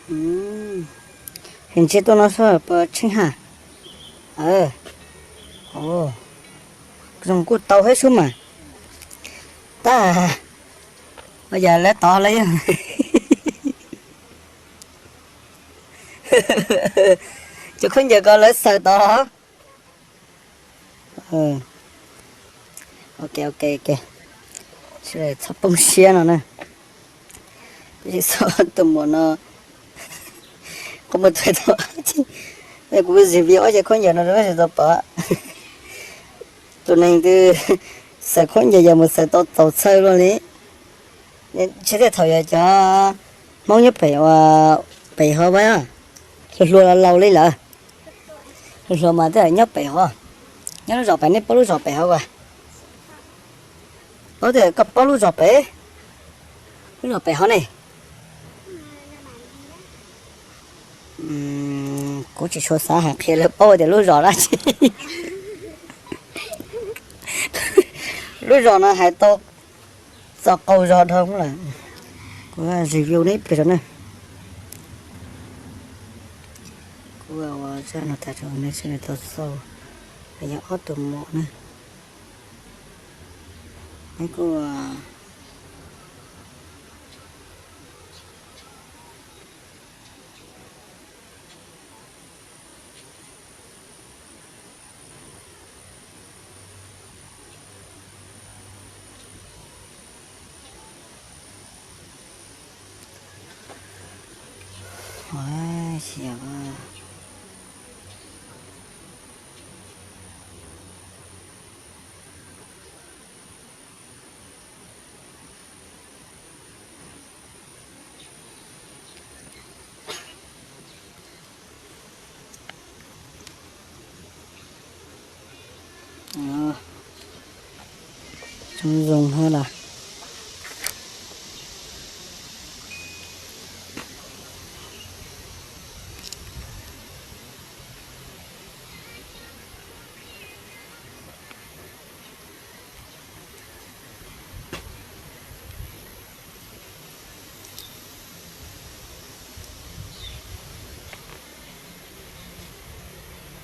Hais ntshe tuaj no xwb puas tsheej ha. Zoo kuj tau thiab xwb mas. Tab, yog lawv tod lawv yeej, cov khaub ncaws ko lawv xaws tod. Ok, ok, ok. Txhob poob siab no na. Tus muam no qhov muag tuag tau, kuv review ob ce khaub ncaws no rau nej sawv daws pom. Tus neeg twg xaws khaub ncaws yog mus xaws tau txaus txhawj luaj li. Tsis tej thaum yog cov Hmoob nyob pem, pem hov, hluas hluas los laus li lawm. Hluas hluas mas tej zaum nyob pem hov, nyob lub zos pem, nej paub lub zos pem hov as? Paub, tej zaum koj paub lub zos pem, lub zos pem hov ne. Kuv tsis tshua xav hais qhia lawv paub tias lub zos dab tsi. Lub zos no hais tau txog qaug zog dhau lawm. Kuv review neb pliag rau na. Kuv ua zaj no tas rau nej sawv daws tau xauj, yog ob tug muam na. Neb kuj Zoo zoo hab los.